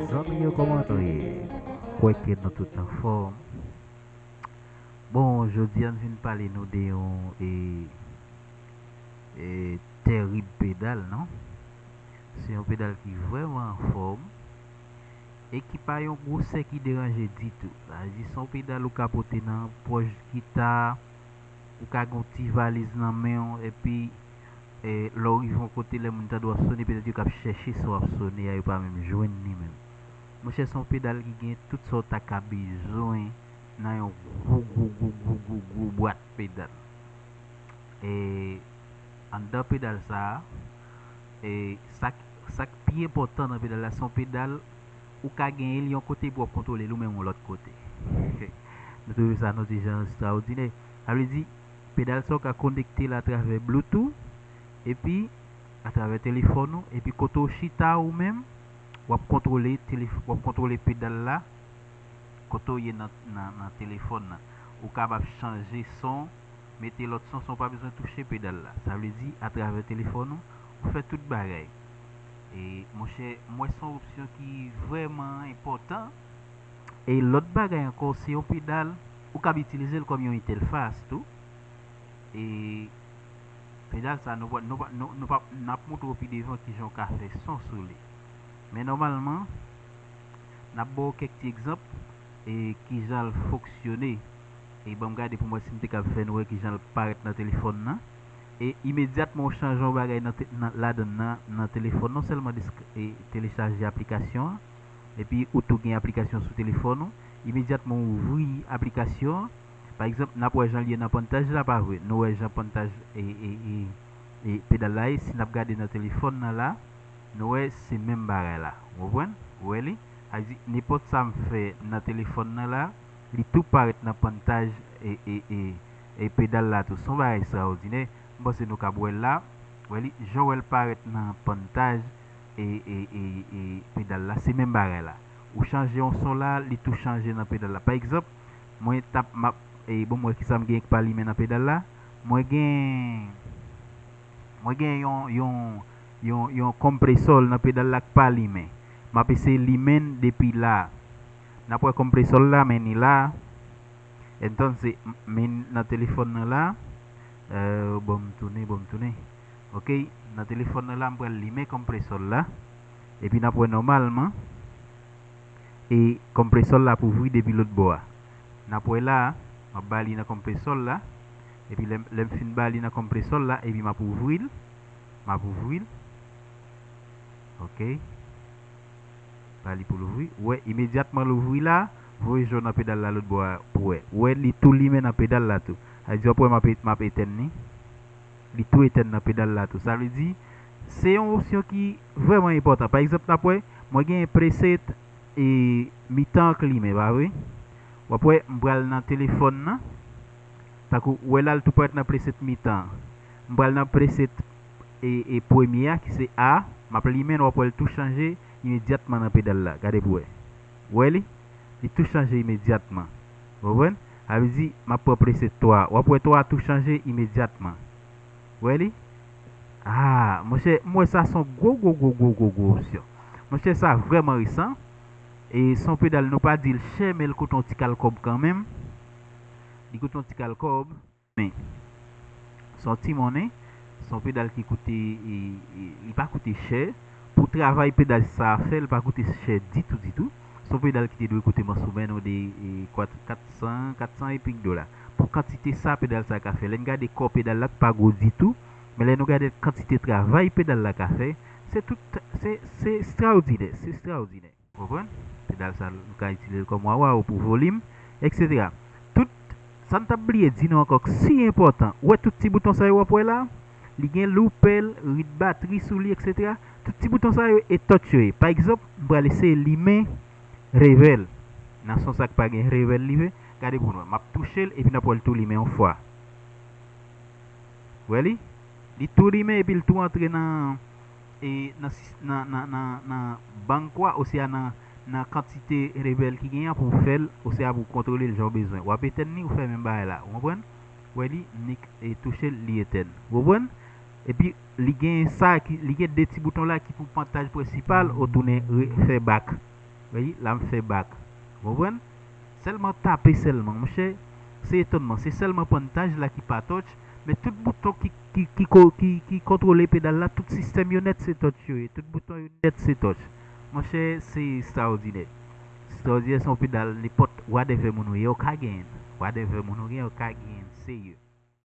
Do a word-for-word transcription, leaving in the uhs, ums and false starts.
Zanmi yo, kòman nou ye? Kwè ke nou tout anfòm. Bon, jodi a n vin pale nou de yon e, e, tèrib pedal, non? Se yon pedal ki vrèman anfòm e ki pa yon gwosè ki deranje ditou. Sa vle di, se yon pedal ou ka pote nan pòch gita, ou ka gen yon ti valiz nan men w, epi e, lè w rive yon kote, lè moun tande w ap sone, petèt yo k ap chèche sa w ap sone a, yo pa menm jwenn li menm. Monchè, se yon pedal ki gen tout sa w ta ka bezwen nan yon gwo, gwo, gwo, gwo, gwo, gwo bwat pedal. E, anndan pedal sa a, e, sa k, sa k pi enpòtan nan pedal la, se yon pedal ou ka genyen l yon kote epi w ap kontwole l ou menm yon lòt kote. Nou twouve sa yon ti jan estrawòdinè. Sa vle di, pedal sa w ka konekte l atravè Bluetooth, epi atravè telefòn ou, epi kote w chita ou menm, w ap kontwole telef-, w ap kontwole pedal la, kote w ye nan, nan, nan telefòn nan. Ou kapab chanje son, mete lòt son san w pa bezwen touche pedal la. Sa vle di, atravè telefòn ou, ou fè tout bagay. E, monchè, m wè se yon opsyon ki vrèman enpòtan. E lòt bagay ankò, se yon pedal, ou kab itilize l kòm yon entèfas tou. E pedal sa, nou pa, nou pa, nou, nou pa, n ap montre w pi devan kijan w ka fè son sou li. Men nòmalman, n ap ba w kèk ti egzanp, e kijan l fonksyone. E ban m gade pou m wè si m te kab fè nou wè kijan l parèt nan telefòn nan. E imedyatman w chanje yon bagay nan te-, nan, ladan l nan, nan telefòn, non sèlman desk-, e telechaje aplikasyon an, epi ou tou gen aplikasyon sou telefòn ou, imedyatman w ouvri aplikasyon an, pa egzanp, n ap wè jan l ye nan panntaj la, pa vre? Nou wè jan panntaj, e, e, e, e pedal la ye, si n ap gade nan telefòn nan la, nou wè se menm bagay la. Ou konprann? Ou wè li? Sa vle di, nenpòt sa m fè nan telefòn nan la, li tou parèt nan panntaj, e, e, e, e pedal la tou. Se yon bagay estrawòdinè. M panse nou kab wè l la. Wè li, jan w wè l parèt nan panntaj, e, e, e, e pedal la, se menm bagay la. Ou chanje yon son la, li tou chanje nan pedal la. Pa egzanp, mwen t ap, m ap, e, bon, m wè kisa m gen k pa limen nan pedal la. Mwen gen Mwen gen yon, yon, yon, yon konpresò nan pedal la k pa limen. M ap eseye limen l depi la. N ap wè konpresò la, men ni la. Entonces, m, men nan telefòn nan la. Euh, bon, m tounen, bon, m tounen. Ok, nan telefòn nan la, m pral limen konpresò la. Epi n ap wè nòmalman. E konpresò la ap ouvri depi lòt bò a. N ap wè la, m ap ba li nan konpresò la. Epi lè, lè m fin ba li nan konpresò la, epi m ap ouvri l. M ap ouvri l. Ok. Ba li pou l ouvri. Ou wè, imedyatman l ouvri la, voye je w nan pedal la lòt bò a pou wè. Ou wè, li tou limen nan pedal la tou. Sa vle di, w ap wè m ap, m ap etèn li. Li tou etèn nan pedal la tou. Sa vle di, se yon opsyon ki vrèman enpòtan. Pa egzanp, n ap wè, mwen gen preset e mitan an k limen, pa vre? W ap wè, m pral nan telefòn nan. Tankou, ou wè la, l tou parèt nan preset mitan an. M pral nan preset e, e premye a, ki se A. M ap limen l, w ap wè l tou chanje imedyatman nan pedal la. Gade pou wè. Ou wè li? Li tou chanje imedyatman. Ou konprann? Sa vle di, m ap pran preset twa. W ap wè twa a tou chanje imedyatman. Ou wè li? Ah, monchè, m wè sa se yon gwo, gwo, gwo, gwo, gwo, gwo opsyon. Monchè, sa vrèman resan. E se yon pedal, nou pa di l chè, men l koute yon ti kal kòb kanmenm. Li koute yon ti kal kòb. Men, se yon ti monnen, se yon pedal ki koute, e, e, li pa koute chè. Pou travay pedal sa a fè, li pa koute chè ditou, ditou. Se yon pedal ki te dwe koute m an soumèn ou de, e, kwa-, kat san, kat san epik dola. Pou kantite sa pedal sa a ka fè. Lè n gade kò pedal la, li pa gwo ditou. Men lè nou gade kantite travay pedal la ka fè, se tout, se, se estraòdinè, se estraòdinè. Ou konprann? Pedal sa, nou ka itilize l kòm wawa ou pou volim, etsetera. Tout sa n t ap bliye di nou ankò k si enpòtan. Ou wè tout ti bouton sa yo w ap wè la? Li gen loupèl, rit batri sou li, etsetera. Tout ti bouton sa yo e touch yo ye. Pa egzanp, m pral eseye limen revè l. Nan sans sa k pa gen revè l limen. Gade pou nou wè. M ap touche l epi n ap wè l tou limen yon fwa. Ou wè li? Li tou limen epi l tou antre nan, e, nan sis-, nan, nan, nan, nan bank ou a, osea nan, nan kantite revè l ki genyen an pou w fè l, osea pou w kontwole l jan w bezwen. W ap etèn li, ou fè menm bagay la. Ou konprann? Ou wè li, nik, e, touche l, li etèn. Ou konprann? Epi, li gen sa ki, li gen de ti bouton la ki pou pantaj prensipal, ou tounen re-, fè bak. Ou wè li, la m fè bak. Ou konprann? Sèlman tape sèlman, monchè. Se etonnman, se sèlman pantaj la ki pa touch, men tout bouton ki, ki, ki ko-, ki, ki kontwole pedal la, tout sistèm yo nèt se touch yo ye, tout bouton yo nèt se touch. Monchè, se estraòdinè. Estraòdinè, se yon pedal, nenpòt whatever moun ou ye, ou ka genyen l. Whatever moun ou genyen, ou ka genyen l, serye.